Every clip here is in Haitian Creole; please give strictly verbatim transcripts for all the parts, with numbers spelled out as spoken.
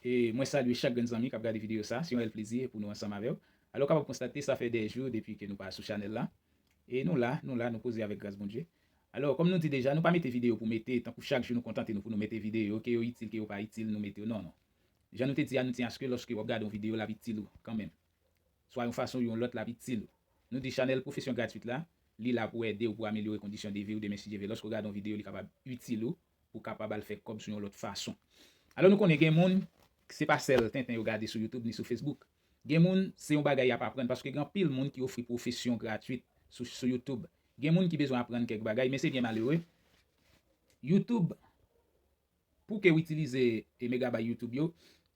E mwen salye chak grenn zanmi k ap gade videyo sa, se yon rèl plezi pou nou ansanm avè w. Alò, w kapab konstate, sa fè de jou depi ke nou pa sou chanèl la. E nou la, nou la, nou poze avèk gras Bondye. Alò, kòm nou di deja, nou pa mete videyo pou mete, tankou chak jou nou kontante nou pou nou mete videyo, ke yo itil, ke yo pa itil, nou mete yo. Non, non. Jan nou te di a, nou tyen aske lòske w ap gade yon videyo, l ap itil ou kanmenm. Swa yon fason ou yon lòt, l ap itil ou. Nou di chanèl Pwofesyon Gratwit la, li la pou ede w, pou amelyore kondisyon de vi w demen si Dye vle. Lòske w gade yon videyo, li kapab itil ou, pou w kapab al fè kòb sou yon lòt fason. Alò, nou konnen gen moun, se pa sèl tenten yo gade sou YouTube ni sou Facebook. Gen moun, se yon bagay y ap aprann, paske gen anpil moun ki ofri pwofesyon gratwit sou, sou YouTube. Gen moun ki bezwen aprann kèk bagay, men se byen malere. YouTube, pou ke w itilize e megabay YouTube yo,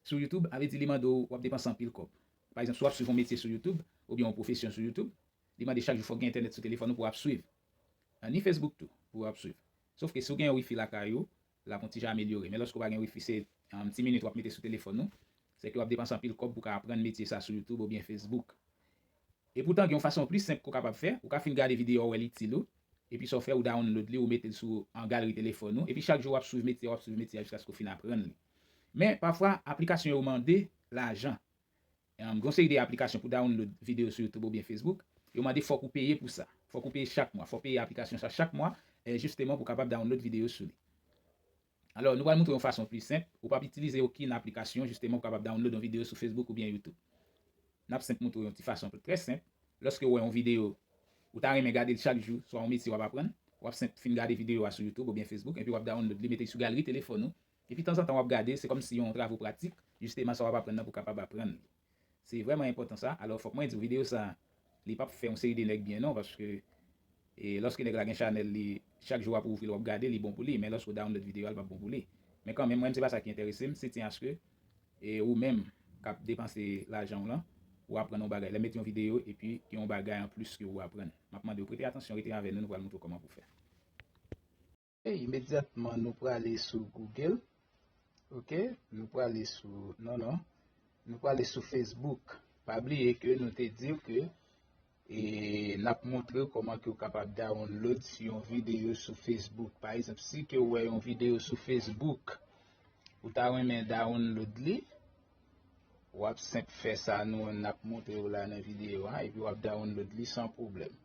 sou YouTube, a vle di li mande w, w ap depanse anpil kòb. Pa egzanp, si w ap swiv yon metye sou YouTube, oubyen yon pwofesyon sou YouTube, li mande chak jou fòk gen entènèt sou telefòn ou pou w ap swiv. Ah, ni Facebook tou, pou w ap swiv. Sof ke si w gen yon wifi lakay ou, l ap yon ti jan amelyore. Men lòske w pa gen wifi, se, um, ti minit w ap mete sou telefòn ou. Se ke w ap depanse anpil kòb pou w ka aprann metye sa sou YouTube oubyen Facebook. E poutan, gen yon fason plis senp ke w kapab fè. Ou ka fin gade videyo a, ou wè l itil ou. Epi sa w fè, ou download li, ou mete l sou, an galri telefòn ou. Epi chak jou w ap swiv metye a, w ap swiv metye a jiskaske w fin aprann li. Men, pafwa, aplikasyon yo mande lajan. Em, gen yon seri de aplikasyon pou download videyo sou YouTube oubyen Facebook. Yo mande fòk ou peye pou sa. Fòk ou peye chak mwa. Fòk ou peye aplikasyon sa chak mwa, e, jisteman pou w kapab download videyo sou li. Alò, nou pral montre yon fason pli senp. Ou p ap itilize okenn aplikasyon, jisteman, pou w kapab download yon videyo sou Facebook oubyen YouTube. N ap senp montre w yon ti fason trè senp. Lòske w wè yon videyo, ou ta renmen gade l chak jou, swa yon metye w ap aprann, w ap senp fin gade videyo a sou YouTube oubyen Facebook, epi w ap download li, mete l sou galri telefòn ou. Epi tanzantan w ap gade, se kòmsi yon travo pratik, jisteman sa w ap aprann nan pou w kapab aprann li. Se vrèman enpòtan sa. Alò, fòk mwen di w, videyo sa, li p ap fè yon seri de nèg byen non, paske, e, lòske nèg la gen chanèl li, chak jou w ap ouvri l, w ap gade, li bon pou li, men lòske w download videyo a, li p ap bon pou li. Men kanmenm, mwen, se pa sa ki enterese m, se tyen aske, e, ou menm k ap depanse lajan w lan, ou aprann yon bagay. Lè m mete yon videyo, epi gen yon bagay anplis ke ou aprann. M ap mande w prete atansyon, rete avè nou, nou pral montre w kòman pou fè. E imedyatman, nou prale sou Google. Ok? Nou prale sou, non, non. Nou prale sou Facebook. Pa bliye ke nou te di w ke, e, n ap montre w kòman ke w kapab download yon videyo sou Facebook. Pa egzanp, si ke w wè yon videyo sou Facebook, ou ta renmen download li, w ap senp fè sa nou, n ap montre w la nan videyo a, epi w ap download li san pwoblèm.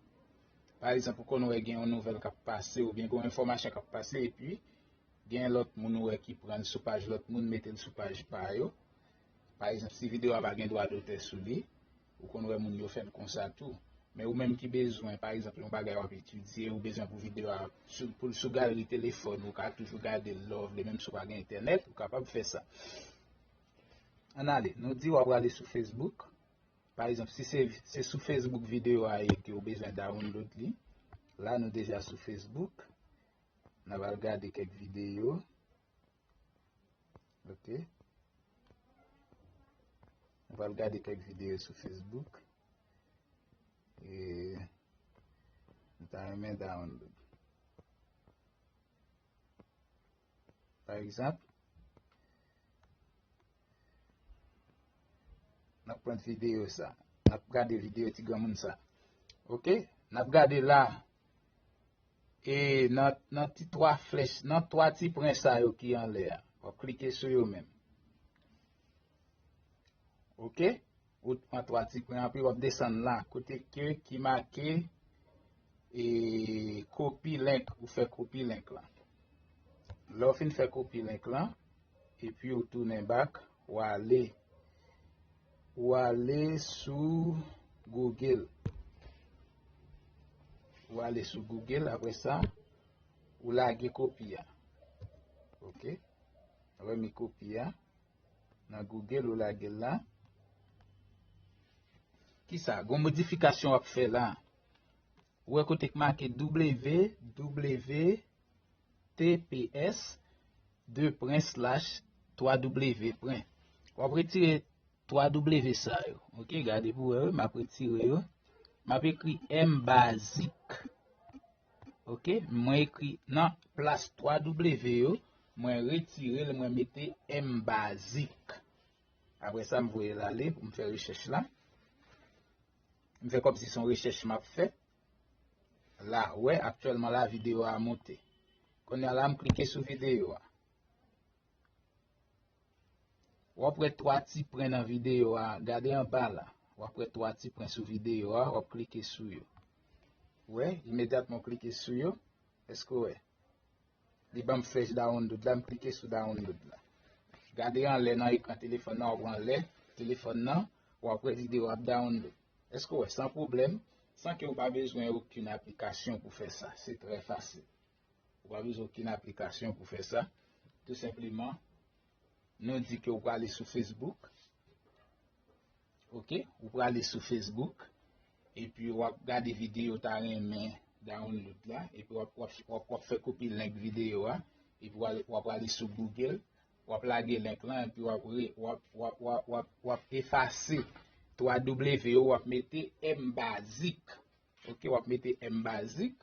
Pa egzanp, ou konn wè gen yon nouvèl k ap pase, oubyen gen yon enfòmasyon k ap pase, epi gen lòt moun ou wè ki pran l sou paj lòt moun, mete l sou paj pa yo. Pa egzanp, si videyo a pa gen dwa dotè sou li, ou konn wè moun yo fè l konsa tou. Men ou menm ki bezwen, pa egzanp, yon bagay w ap etidye, ou bezwen pou videyo a sou, pou l sou galri telefòn, ou ka toujou gade l lè w vle, menm si w pa gen entènèt, ou kapab fè sa. Ann ale, nou di w ap prale sou Facebook. Pa egzanp, si se, se sou Facebook videyo a ye ke w bezwen download li, la nou deja sou Facebook. N ap al gade kèk videyo. Ok. Nou pral gade kèk videyo sou Facebook. E nou ta renmen download. Pa egzanp, n ap pran videyo sa. N ap gade videyo ti granmoun sa. Ok? N ap gade la. E nan, nan ti twa flèch, nan twa ti pwen sa yo ki anlè a. W ap klike sou yo menm. Ok? Ou pran twa ti pwen an, epi w ap desann la, kote ke ki make, e, copy link, ou fè copy link lan. Lè w fin fè copy link lan, epi ou tounen back, w ale, ou ale sou Google. Ou ale sou Google, apre sa, ou lage kopi a. Ok? Ou met kopi a nan Google, ou lage l la. Kisa? Gon modifikasyon w ap fè la. Ou wè kote k make W W W T P S de pwen slash twa W pwen. W ap retire twa W sa yo. Ok, gade pou wè, wi, m ap retire yo. M ap ekri M bazik. Ok, mwen ekri nan plas twa W yo, mwen retire l, mwen mete M bazik. Apre sa, m voye l ale pou m fè rechèch la. M fè kòmsi se yon rechèch m ap fè. La, ou wè, aktyèlman la, videyo a monte. Kounye a la, m klike sou videyo a. W ap wè twa ti pwen nan videyo a, gade anba la. W ap wè twa ti pwen sou videyo a, w ap klike sou yo. Ou wè, imedyatman w klike sou yo, èske w wè? Li ban m flèch download la, m klike sou download la. Gade anlè nan ekran telefòn nan, w ap wè anlè telefòn nan, w ap wè videyo ap download. Èske w wè? San pwoblèm, san ke w pa bezwen okenn aplikasyon pou fè sa. Se trè fasil. Ou pa bezwen okenn aplikasyon pou fè sa. Tou senpleman, nou di ke w prale sou Facebook. Ok, ou prale sou Facebook, epi w ap gade videyo w ta renmen download la, epi w ap, w ap, w ap, w ap fè kopi link videyo a, epi w al, w ap prale sou Google, w ap lage link lan, epi w ap, re- w ap, w ap, w ap, w ap, w ap efase twa W yo, w ap mete M bazik. Ok, w ap mete M bazik.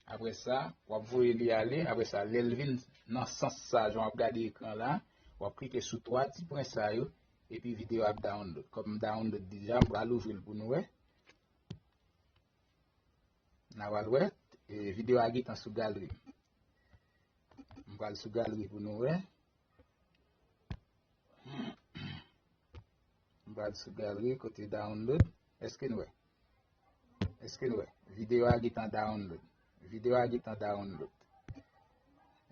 Apre sa, w ap voye li ale. Apre sa, lè l vin nan sans sa, jan w ap gade ekran la, w ap klike sou twa ti pwen sa yo, epi videyo ap download. Kòm m download deja, m pral ouvri l pou nou wè. N a pral wè, e, videyo a gentan sou galri. M pral sou galri pou nou wè. M pral sou galri kote download. Èske n wè? Èske n wè? Videyo a gentan download. Videyo a gentan download.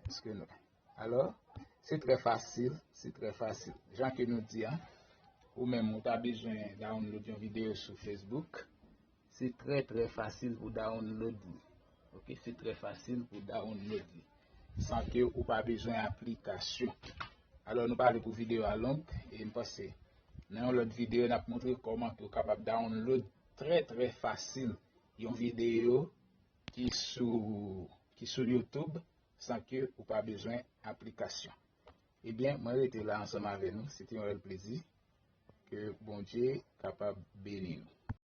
Èske n wè? Alò, se trè fasil, se trè fasil. Jan ke nou di a, ou menm ou ta bezwen download yon videyo sou Facebook, se trè, trè fasil pou download li. Ok, se trè fasil pou download li. San ke ou pa bezwen aplikasyon. Alò, nou pa vle pou videyo a long, e m panse, nan yon lòt videyo, n ap montre kòman ke w kapab download trè, trè fasil yon videyo ki sou, ki sou YouTube, san ke ou pa bezwen aplikasyon. Ebyen, mwen rete la ansanm avè nou. Se te yon rèl plezi. Ke Bondye kapab beni nou.